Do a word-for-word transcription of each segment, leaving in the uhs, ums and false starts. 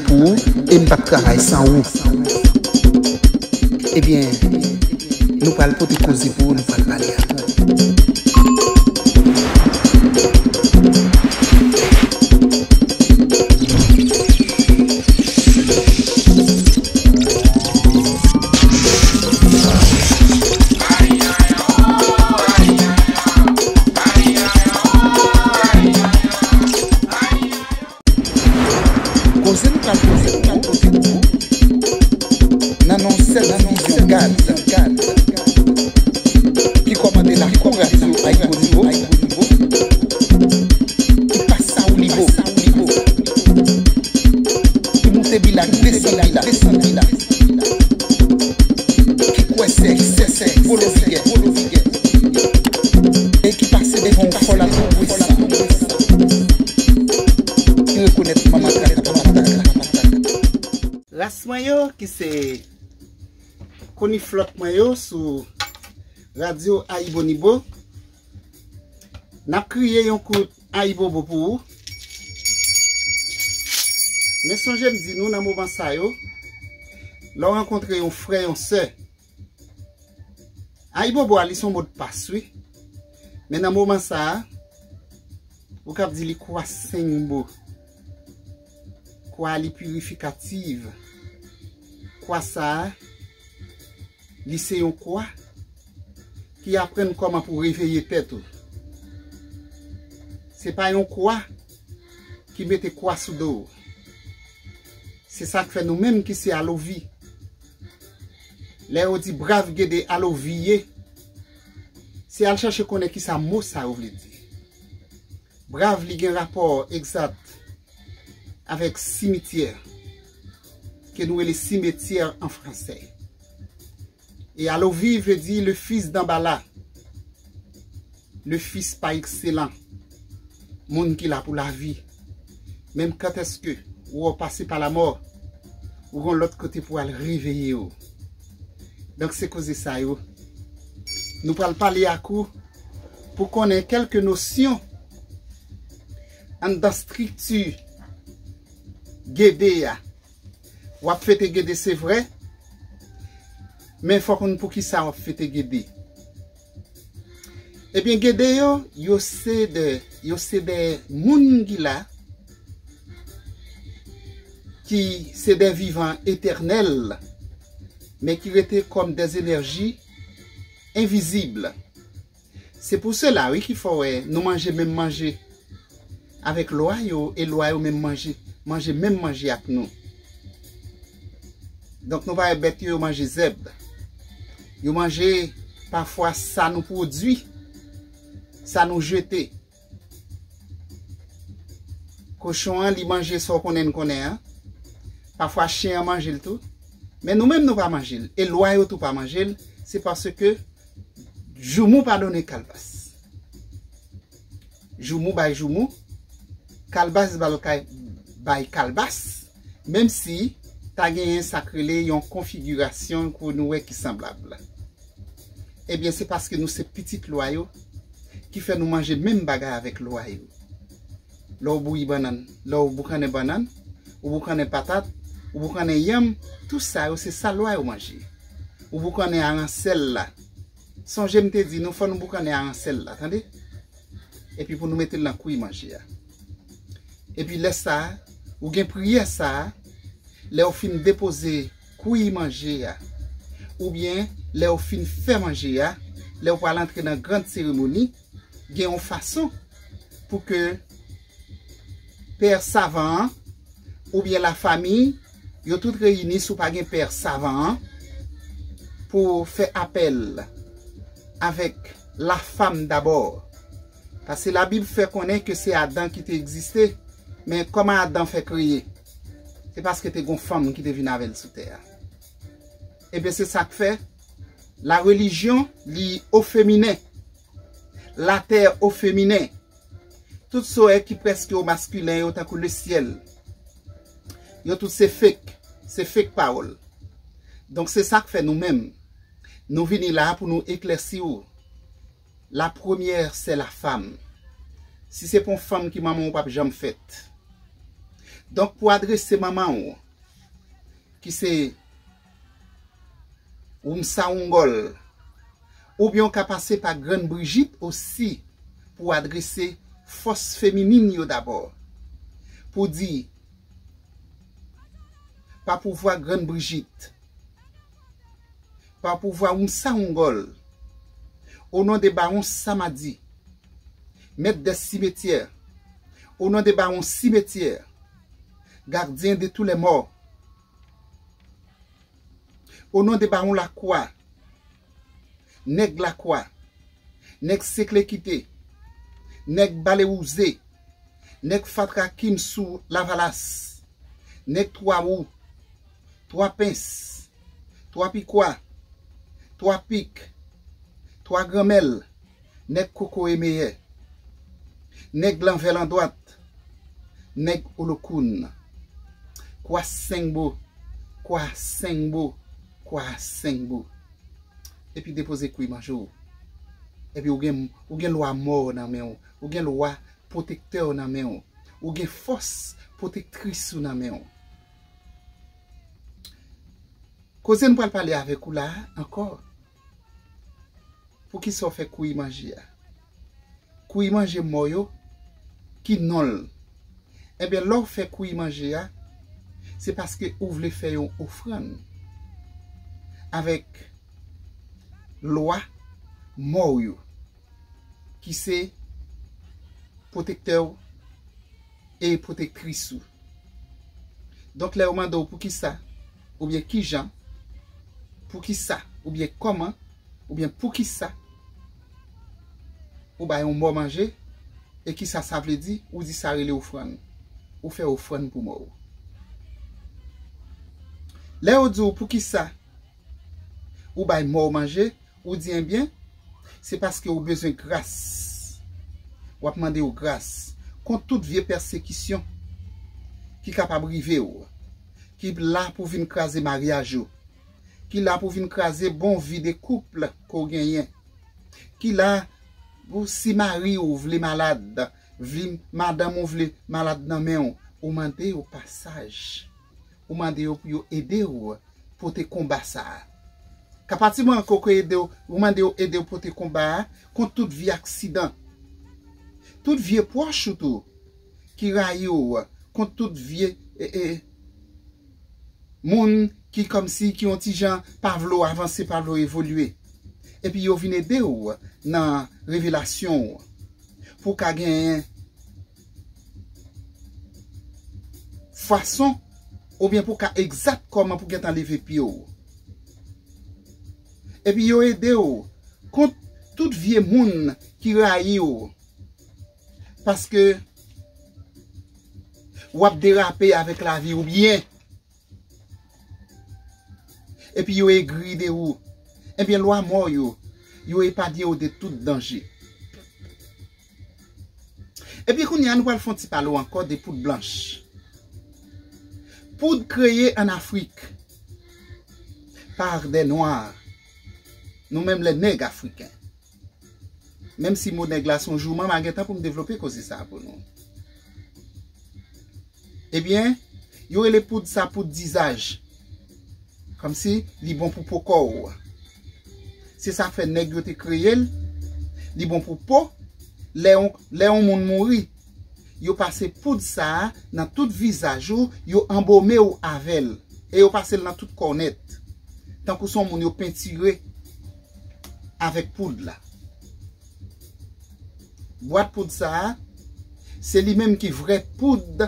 pou ou, e m p ap travay san ou. Ebyen, nou pral pote koze pou ou, nou pral pale ak ou. Koze nou pral poze pou ou nan non sèt divizyon gad ki kòmande lakou radyo Ayibo Nivo, ki pase Saoulibo, ki moute Bilak, desann Bilak, ki kwè sè, sè, sè, Polo Vigè, e ki pase devan yon fò lakou bwis, ki rekonèt Manman Kaka, Papa Kaka. Ras mwen yo, ki se koniflòt mwen yo sou radyo Ayibonibo, n ap kriye yon kout ayibobo pou ou. Men sonje m di nou nan moman sa yo, lè w rankontre yon frè, yon sè, ayibobo a, li se yon modpas, wi. Men nan moman sa a, ou kab di li kwa senbo. Kwa li pirifikativ. Kwa sa a, li se yon kwa ki aprann kòman pou reveye tèt ou. Se pa yon kwa ki mete kwa sou do w. Se sa k fè nou menm ki se alovi, lè yo di brav Gede alovi ye, se al chache konnen kisa mo sa yo vle di. Brav, li gen rapò egzat avèk simityè, ke nou rele cimetière an fransè. E alovi vle di le fils d'Anbala, le fils pa excellent, moun ki la pou lavi. Menm kantèske ou wè w pase pa lamò, ou gon lòt kote pou al reveye w. Donk, se koze sa yo nou pral pale ak ou pou konnen kèlke nosyon anndan estrikti Gede a. W ap fete Gede, se vre, men fò w konn poukisa w ap fete Gede. Ebyen, Gede yo, yo se de, yo se de moun ki la, ki se de vivan etènèl, men ki rete kòm de enèji envizib. Se pou sela, wi, ki fè w wè nou manje menm manje avèk lwa yo, e lwa yo menm manje, manje menm manje ak nou. Donk, nou pa wè bèt yo, yo manje zèb. Yo manje pafwa sa nou pwodui, sa nou jete. Kochon an, li manje sa w konnen n konnen an. Pafwa, chen an manje l tou. Men nou menm, nou pa manje l. E lwa yo tou pa manje l. Se paske joumou pa donnen kalbas. Joumou bay joumou, kalbas bal kay, bay kalbas, menm si ta genyen sa k rele yon konfigirasyon pou nou wè ki sanblab. Ebyen, se paske nou se pitit lwa yo ki fè nou manje menm bagay avèk lwa yo. Lè w bouyi bannann, lè w boukannen bannann, ou boukannen patat, ou boukannen yanm, tout sa yo se sa lwa yo manje. Ou boukannen aransèl la. Sonje m te di nou fò nou boukannen aransèl la, tande? Epi pou nou mete l nan kwi manje a. Epi lè sa a, ou gen priyè sa a, lè w fin depoze kwi manje a, oubyen lè w fin fè manje a, lè w pral antre nan grann seremoni, gen yon fason pou ke pè savan an oubyen lafanmi, yo tout reyini, si w pa gen pè savan an, pou fè apèl avèk la femme d'abord. Paske Labib fè konnen ke se Adan ki te egziste, men kòman Adan fè kreye? Se paske te gon fanm ki te vin avè l sou tè a. Ebyen, se sa k fè la relijyon, li o feminen, la tè o feminen. Tout sa w wè ki prèske o maskilen yo tankou le syèl, yo tout se fake, se fake pawòl. Donk, se sa k fè nou menm, nou vini la pou nou eklèsi w. La première, c'est la femme. Si se pa yon fanm ki manman w, w p ap janm fèt. Donk, pou adrese manman w, ki se Wumsa Wungol, oubyen w ka pase pa Grann Brijit osi pou adrese fòs feminin yo dabò. Pou di, pa pouvwa Grann Brijit, pa pouvwa Wumsa Wungol, o non de Bawon Samadi, mèt dè simetyè, o non de Bawon Simetyè, gardien de tous les morts, o non de Bawon Lakwa, nèg Lakwa, nèg Seklekite, nèg Balewouze, nèg Fatra Kim sou Lavalas, nèg Twa Wou, Twa Pens, Twa Pikwa, Twa Pik, Twa Granmèl, nèg Kokoye Meyè, nèg Lanvè Landwat, nèg Olokoun, Kwa Sengbo, Kwa Sengbo, Kwa Sengbo. Epi depoze kwi manje w. Epi ou gen, ou gen lwa mò w nan men w. Ou gen lwa pwotektè w nan men w. Ou gen fòs pwotektris ou nan men w. Koze n pral pale avèk ou la a ankò. Poukisa w fè kwi manje a? Kwi manje mò yo, ki non l? Ebyen, lè w fè kwi manje a, se paske ou vle fè yon ofrann avèk lwa mò w yo, ki se pwotektè w e pwotektris ou. Donk, lè yo mande w poukisa, oubyen kijan, poukisa, oubyen kòman, oubyen poukisa, ou bay yon mò manje, e kisa sa vle di, ou di sa rele ofrann. Ou fè ofrann pou mò w. Lè yo di w poukisa ou bay mò w manje, ou di, ebyen, se paske ou bezwen gras. W ap mande yo gras kont tout vye pèsekisyon ki kapab rive w, ki la pou vin kraze maryaj ou, ki la pou vin kraze bon vi de koup ke w genyen, ki la pou si mari w vle malad, vi madanm ou vle malad nan men w, ou mande yo pasaj. Ou mande yo pou yo ede w pote konba sa a. Ka pati moman ke w ede w, ou mande yo ede w pote konba a kont tout vye aksidan. Tout vye pwòch ou tou ki rayi w, kont tout vye e, e, moun ki kòmsi ki yon ti jan pa vle w avanse, pa vle w evolye. Epi yo vin ede w nan revelasyon w pou w ka genyen fason oubyen pou w ka egzat kòman pou w gentan leve pye w. Epi yo ede w kont tout vye moun ki rayi w paske w ap derape avèk lavi w byen. Epi yo egri de ou. Ebyen, lwa mò yo, yo epanye w de tout danje. Epi kounye a, nou pral fè yon ti pale w ankò de poud blanch. Poud kreye an Afrik par des Noirs. Nou menm, les nègres africains. Menm si mo nèg la se yon jouman, m a gentan pou m devlope koze sa a pou nou. Ebyen, yo rele poud sa poud dizaj. Kòmsi li bon pou po kò w. Se sa k fè nèg yo te kreye l. Li bon pou po. Lè yon, lè yon moun mouri, yo pase poud sa a nan tout vizaj ou, yo anbome w avè l. E yo pase l nan tout kò w nèt. Tankou se yon moun yo pentire avèk poud la. Bwat poud sa a, se li menm ki vrè poud,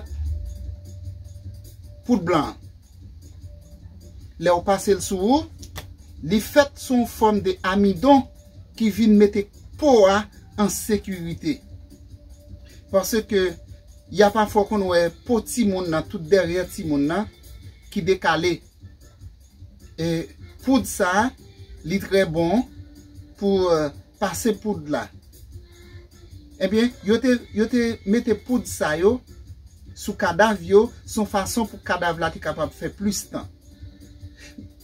poud blan an. Lè w pase l sou ou, li fèt sou yon fòm de amidon ki vin mete po a an sekirite. Paske y a pafwa w konn wè po timoun nan, tout dèyè timoun nan, ki dekale. E poud sa a, li trè bon pou, eh, pase poud la. Ebyen, yo te, yo te mete poud sa yo sou kadav yo, se yon fason pou kadav la te kapab fè plis tan.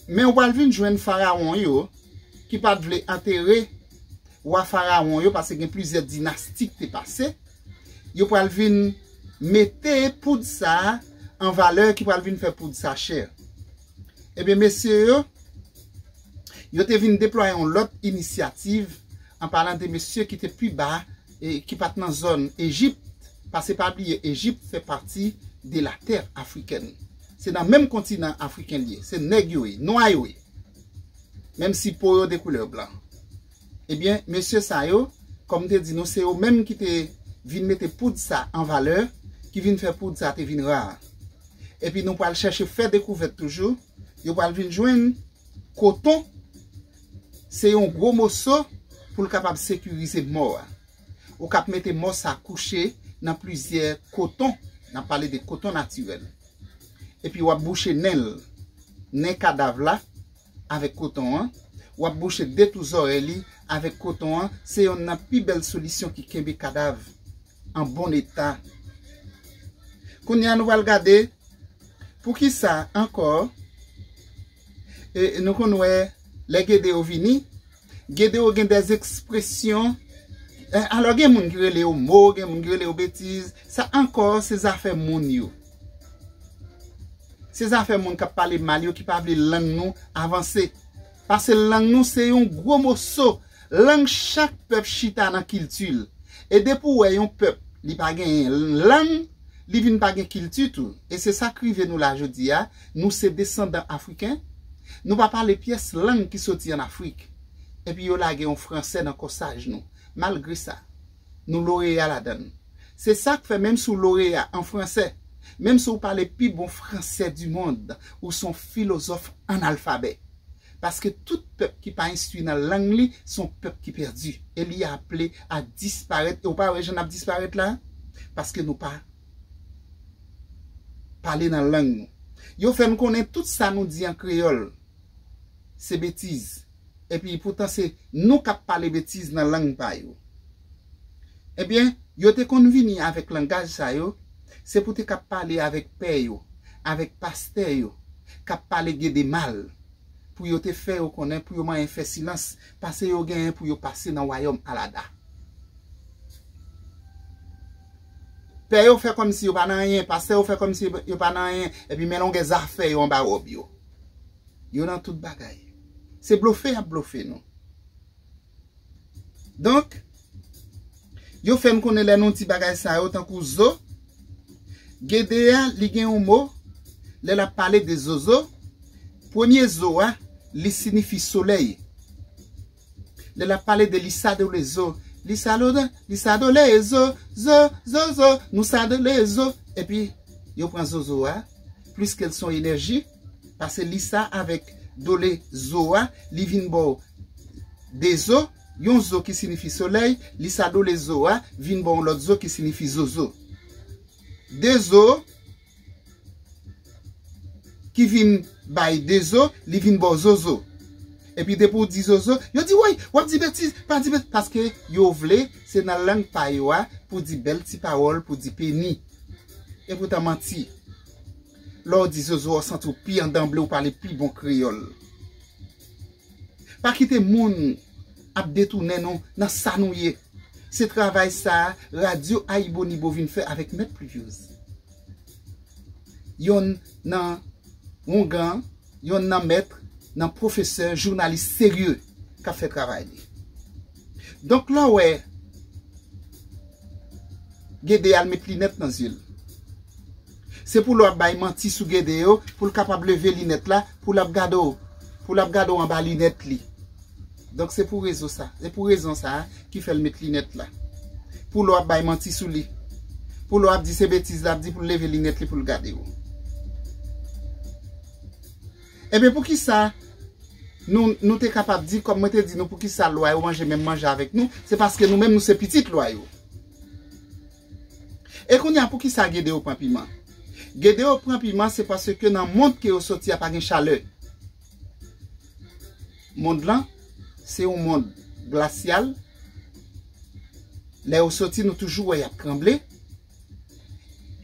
Men w pral vin jwenn farawon yo ki pa t vle antere wa farawon yo, paske gen plizyè dinasti k te pase. Yo pral vin mete poud sa a an valè ki pral vin fè poud sa chè. Ebyen, mesye yo, yo te vin deplwaye yon lòt inisyativ, an palan de mesye ki te pi ba e ki pa t nan zòn Ejip, paske pa bliye, Ejip fè pati de la tè afrikèn. Se nan menm kontinan afriken li ye. Se nèg yo ye, nwa yo ye. Menm si po yo de koulè blan. Ebyen, mesye sa yo, kòm m te di nou, se yo menm ki te vin mete poud sa an valè, ki vin fè poud sa te vin ra. Epi nou pral chèche fè dekouvèt toujou, yo pral vin jwenn koton, se yon gwo moso pou l kapab sekirize mò a. Ou k ap mete mò sa kouche nan plizyè koton, n ap pale de koton natirèl. Epi w ap bouche nen l, nen kadav la, avèk koton an, w ap bouche de tou zòrèy li avèk koton an, se yonn nan pi bèl solisyon ki kenbe kadav an bon eta. Kounye a nou pral gade poukisa ankò, e, nou konn wè lè Gede yo vini, Gede yo gen dèz ekspresyon, e, alò gen moun ki rele yo mo, gen moun ki rele yo betiz, sa ankò se zafè moun yo. Se zafè moun k ap pale mal yo ki pa vle lang nou avanse. Paske lang nou se yon gwo moso. Lang chak pèp chita nan kilti l. E depi w wè yon pèp, li pa genyen lang, li vin pa gen kilti tou. E se sa k rive nou la jodi a, nou se desandan afriken. Nou pa pale pyès lang ki soti ann Afrik. Epi yo lage yon fransè nan kòsaj nou. Malgre sa, nou loreya ladan l. Se sa k fè menm si w loreya an fransè, menm si w pale pi bon fransè di mond, ou se yon filozòf analfabè. Paske tout pèp ki pa enstwi nan lang li, se yon pèp ki pèdi. E li aple a disparèt. E w pa wè jan n ap disparèt la? Paske nou pa pale nan lang nou. Yo fè n konnen tout sa nou di an kreyòl, se betiz. Epi poutan se nou k ap pale betiz nan lang pa yo. Ebyen, yo te konn vini avèk langaj sa yo, se pou te ka pale avèk pè yo, avèk pastè yo, k ap pale Gede mal, pou yo te fè yo konnen, pou yo manyen fè silans, paske yo genyen pou yo pase nan wayòm Alada. Pè yo fè kòmsi yo pa nan anyen, pastè yo fè kòmsi yo pa nan anyen, epi men longè zafè yo anba wòb yo. Yo nan tout bagay. Se blofe y ap blofe nou. Donk, yo fè n konnen lè nou di bagay sa yo tankou zo, Gede a, li gen yon mo, lè l ap pale de zozo, premye zo a, li siyifi solèy. Lè l ap pale de li sa dole zo, li sa dole, li sa dole zo, zo, zo, zo, nou sa dole zo. Epi, yo pran zozo a, pliske l se yon enèji, pase li sa avèk dole zo a, li vin ba w de zo, yon zo ki siyifi solèy, li sa dole zo a, vin ba w yon lòt zo ki siyifi zozo. De zo, ki vin bay de zo, li vin ba w zozo. Epi depi w di zozo, yo di, woy, w ap di betiz, pa di betiz, paske yo vle, se nan lang pa yo a, pou di bèl ti pawòl, pou di peni. E poutan manti. Lè w di zozo, w santi w pi andanble, w pale pi bon kreyòl. Pa kite moun ap detounen nou nan sa nou ye. Se travay sa a, Radyo Ayibonibo vin fè avèk Mèt Pluviose. Yonn nan wongan, yonn nan mèt, nan pwofesè, jounalis serye k ap fè travay li. Donk, lè w wè Gede al met linèt nan zye l, se pou lè w ap bay manti sou Gede yo, pou l kapab leve linèt la, pou l ap gade w, pou l ap gade w anba linèt li. Donk, se pou rezo sa, se pou rezon sa a ki fè l met linèt la. Pou lè w ap bay manti sou li. Pou lè w ap di se betiz l ap di, pou l leve linèt li pou l gade w. Ebyen, poukisa nou, nou te kapab di, kòm mwen te di nou, poukisa lwa yo manje menm manje avèk nou? Se paske nou menm nou se pitit lwa yo. E kounye a, poukisa Gede yo pran piman? Gede yo pran piman, se paske nan mond ke yo soti a pa gen chalè. Mond lan, se yon mond glasyal. Lè yo soti, nou toujou wè y ap tranble.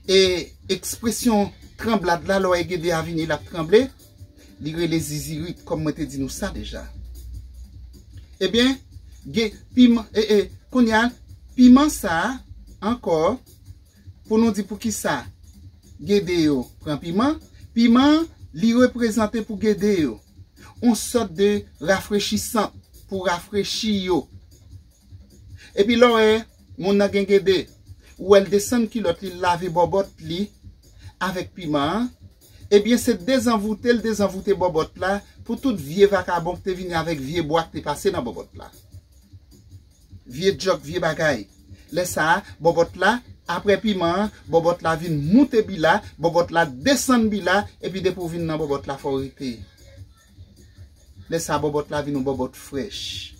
E ekspresyon tranblad la, lè w wè Gede a vini, l ap tranble, li rele zizirit, kòm mwen te di nou sa deja. Ebyen, gen piman, e, e, kounye a, piman sa a, ankò, pou nou di poukisa Gede yo pran piman. Piman an, li reprezante pou Gede yo yon sòt de rafrechisant, pou rafrechi yo. Epi lè w wè moun nan gen Gede, ou wè l desann kilòt li, l lave bòbòt li avèk piman an, ebyen se dezanvoute l dezanvoute bòbòt la pou tout vye vakabon ki te vini avèk vye bwa ki te pase nan bòbòt la. Vye djòk, vye bagay. Lè sa a, bòbòt la, apre piman an, bòbòt la vin moute bi la, bòbòt la desann bi la, epi depi w vin nan bòbòt la, fò w rete. Lè sa a, bòbòt la vin yon bòbòt frèch.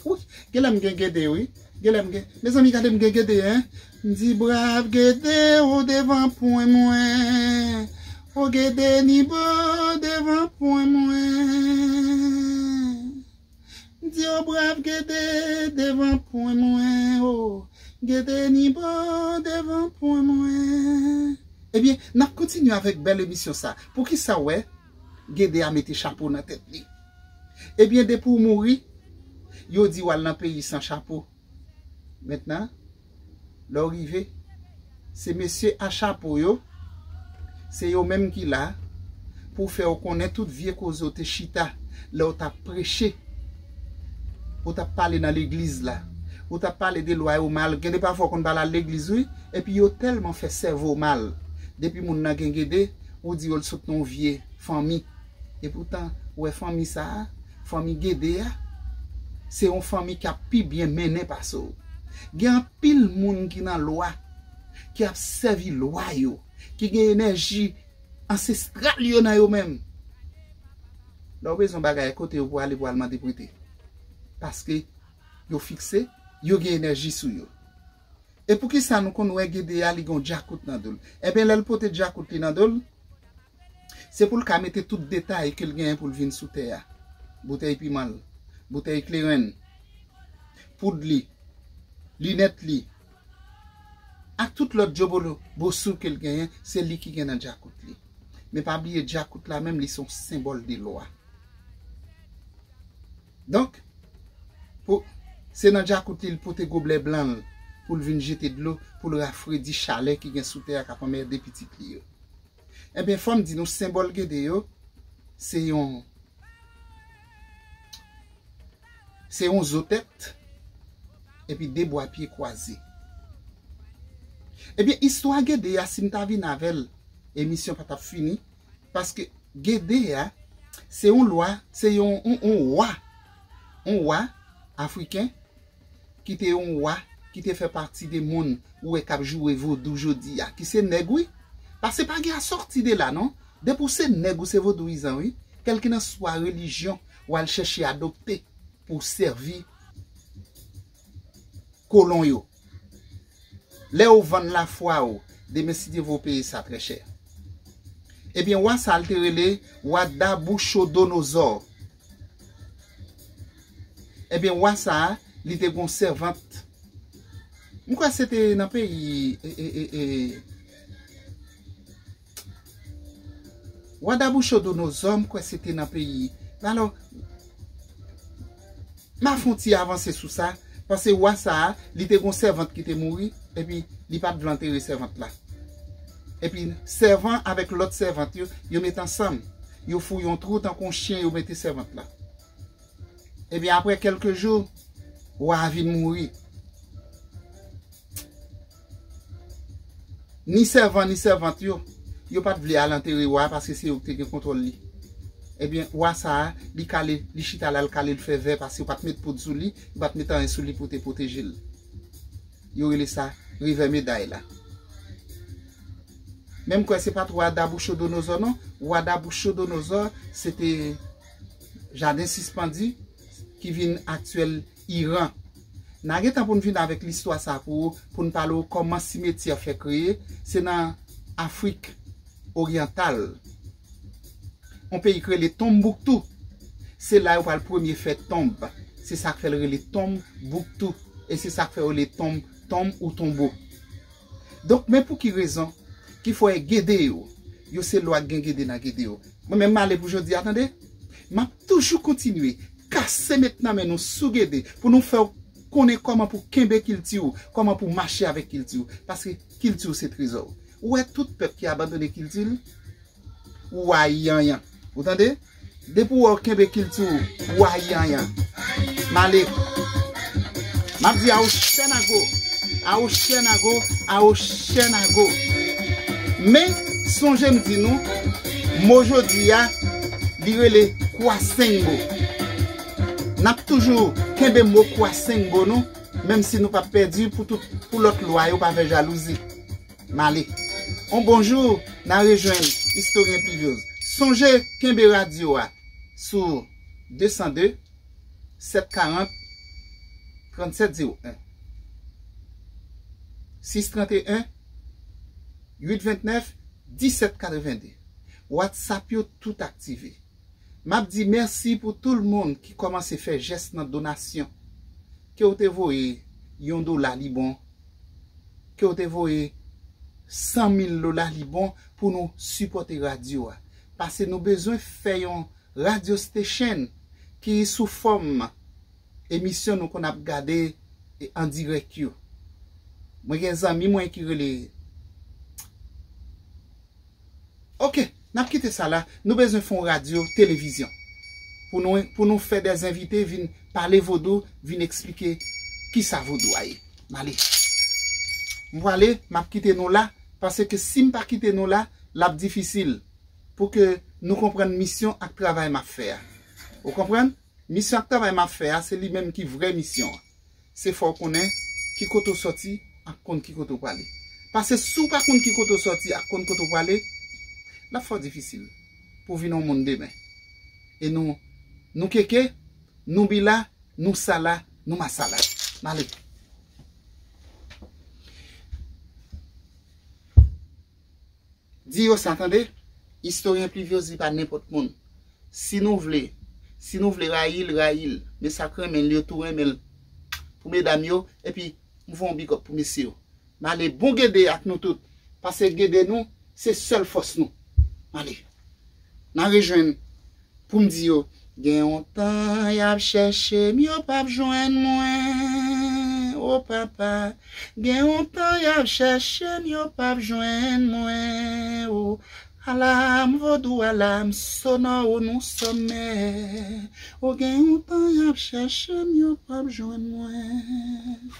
Wi, genlè m gen Gede, wi. Genlè m gen. Mezanmi, gade m gen Gede, en. M di, brav Gede, o devan pwen mwen. O Gede ni bo devan pwen mwen. M di, o brav Gede devan pwen mwen, o Gede ni bo devan pwen mwen. Ebyen, n ap kontinye avèk bèl emisyon sa. Poukisa w wè Gede a mete chapo nan tèt li? Ebyen, depi w mouri, yo di w al nan peyi san chapo. Mentnan, lè w rive, se mesye a chapo yo, se yo menm ki la pou fè w konnen tout vye koze w te chita lè w t ap preche, ou t ap pale nan legliz la, ou t ap pale de lwa yo mal. Gen de pafwa w konn pale al legliz, wi, epi yo tèlman fè sèvo w mal. Depi moun nan gen Gede, ou di yo l sot nan yon vye fanmi. Epoutan, ou wè fanmi sa a, fanmi Gede a, se yon fanmi k ap pi byen mennen pase w. Gen anpil moun ki nan lwa, ki ap sèvi lwa yo, ki gen enèji ansestral yo nan yo menm. Lè w bezwen bagay, kote yo pou ale pou al mande prete? Paske yo fikse, yo gen enèji sou yo. E poukisa nou konn wè Gede a li gen yon djakout nan do l? Ebyen, lè l pote djakout li nan do l, se pou l ka mete tout detay ke l genyen pou l vin sou tè a. Boutèy piman l, boutèy kleren l, poud li, linèt li, ak tout lòt djobolo bosou ke l genyen, se li ki gen nan djakout li. Men pa bliye, djakout la menm, li se yon senbòl de lwa. Donk, pou, se nan djakout li l pote goblè blan l pou l vin jete dlo, pou l rafredi chalè ki gen sou tè a k ap anmède pitit li yo. Ebyen, fò m di nou, senbòl Gede yo, se yon, se yon zo tèt, epi de bwa pye kwaze. Ebyen, istwa Gede a, si m ta vin avè l, emisyon pa t ap fini, paske Gede a, se yon lwa, se yon, yon, yon wa, yon wa afriken, ki te yon wa, ki te fè pati de moun ou wè k ap joure vodou jodi a, ki se nèg, wi. Paske pa gen a sòti de la, non. Depi w se nèg, ou se vodouyizan, wi. Kèlkelanswa relijyon w al chèche adopte pou w sèvi kolon yo. Lè w vann lafwa w, demen si Dye vle w peye sa trè chè. Ebyen, wa sa a, l te rele wa Dabouchodonozò. Ebyen, wa sa a, li te gon sèvant. M kwè se te nan peyi, e, e, e, e, wa Dabouchodonozò, m kwè se te nan peyi. Alò, m a fè yon ti avanse sou sa, paske wa sa a, li te gon sèvant ki te mouri, epi li pa t vle antere sèvant la. Epi sèvan avèk lòt sèvant yo, yo met ansanm. Yo fouye yon twou tankou yon chen, yo mete sèvant la. Ebyen, apre kèlke jou, wa a vin mouri. Ni sèvan, ni sèvant yo, yo pa t vle al antere wa a paske se yo ki te gen kontwòl li. Ebyen, wa sa a, li kale, li chita la, l kale, l fè vè paske yo pa t met poud sou li, yo pa t met anyen sou li pou te pwoteje l. Yo rele sa revè meday la. Men m kwè se pa t wa Dabouchodonozò non. Wa Dabouchodonozò, se te jaden sispandi ki vin aktyèl Iran. N a gen tan pou n vin avèk listwa sa pou ou, pou n pale w kòman simetyè fè kreye. Se nan Afrik oryantal, yon peyi k rele Tonmbouktou. Se la yo pral premye fè tonb. Se sa k fè l rele Tonmbouktou. E se sa k fè yo rele tonm, tonm ou tonbo. Donk, men pou ki rezon ki fè Gede yo, yo se lwa k gen Gede nan Gede yo. Mwen menm, m ale pou jodi a, tande. M ap toujou kontinye kase met nan men nou sou Gede pou nou fè w konnen kòman pou kenbe kilti w, kòman pou mache avèk kilti w. Paske kilti w se trezò w. Ou wè tout pèp ki abandone kilti l, ou rayi anyan. Ou tande? Depi w wè w kenbe kilti w, ou rayi anyan. M ale. M ap di Awochènago, Awochènago, Awochènago. Men, sonje m di nou, mo jodi a, li rele Kwasengo. N ap toujou kenbe mo Kwasengo nou, menm si nou p ap pèdi pou tout, pou lòt lwa yo pa fè jalouzi. M ale. On bonjou, n a rejwenn Istoryen Pluviose. Sonje kenbe radyo a sou de san de, sèt karant, trannsèt zewo en, sis tranteyen, uit ventnèf, disèt katrevenndi. WhatsApp yo tout aktive. M ap di mèsi pou tout moun ki kòmanse fè jès nan donasyon. Ke w te voye yon dola, li bon. Ke w te voye san mil dola, li bon, pou nou sipòte radyo a. Paske nou bezwen fè yon radio station ki sou fòm emisyon nou konn ap gade, e, an dirèk yo. Mwen gen zanmi mwen ki rele. Oke, n ap kite sa la. Nou bezwen fè yon radyo, televizyon. Pou nou, pou nou fè dè envite vin pale vodou, vin eksplike kisa vodou a ye. M ale. M prale, m ap kite nou la, paske si m pa kite nou la, l ap difisil pou ke nou konprann misyon ak travay m ap fè a. Ou konprann? Misyon ak travay m ap fè a, se li menm ki vrè misyon an. Se fè w konnen ki kote w sòti ak konn ki kote w prale. Paske si w pa konn ki kote w sòti ak konn kote w prale, l ap fè w difisil pou w vin yon moun demen. E nou, nou keke, nou bila, nou sala, nou masala. M ale. Di yo sa, tande. Istoryen Pluviose, li pa nenpòt moun. Si nou vle, si nou vle rayi l, rayi l. Men sa k renmen l, yo tou renmen l. Pou medam yo, epi m fè yon big up pou mesye yo. M ale, bon gede ak nou tout. Paske gede nou, se sèl fòs nou. M ale. N a rejwenn pou m di yo, gen yon tan y ap chèche m, yo p ap jwenn mwen, o papa. Gen yon tan y ap chèche m, yo p ap jwenn mwen, o. Alam vodou, alam sonò, o nou sòmè. O gen yon tan y ap chèche m, yo p ap jwenn mwen.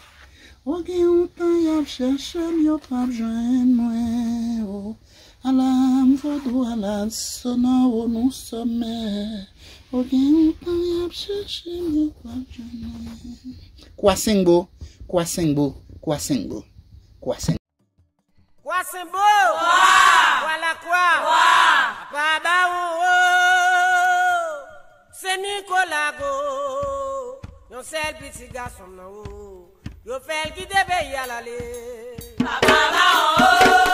O gen yon tan y ap chèche m, yo p ap jwenn mwen, o. Alam vodou, alam sonò, o nou sòmè. O gen yon tan y ap chèche m, yo p ap jwenn mwen. Kwasengo, kwasengo, kwasengo, kwasengo. Kwasenbo! Kwa! Kwa la kwa! Kwa! Papa Bawon, o! Sen Nikola go! Yon sèl pitit gason m nan, o! Yo fè l kite peyi a l ale. Papa Bawon, o!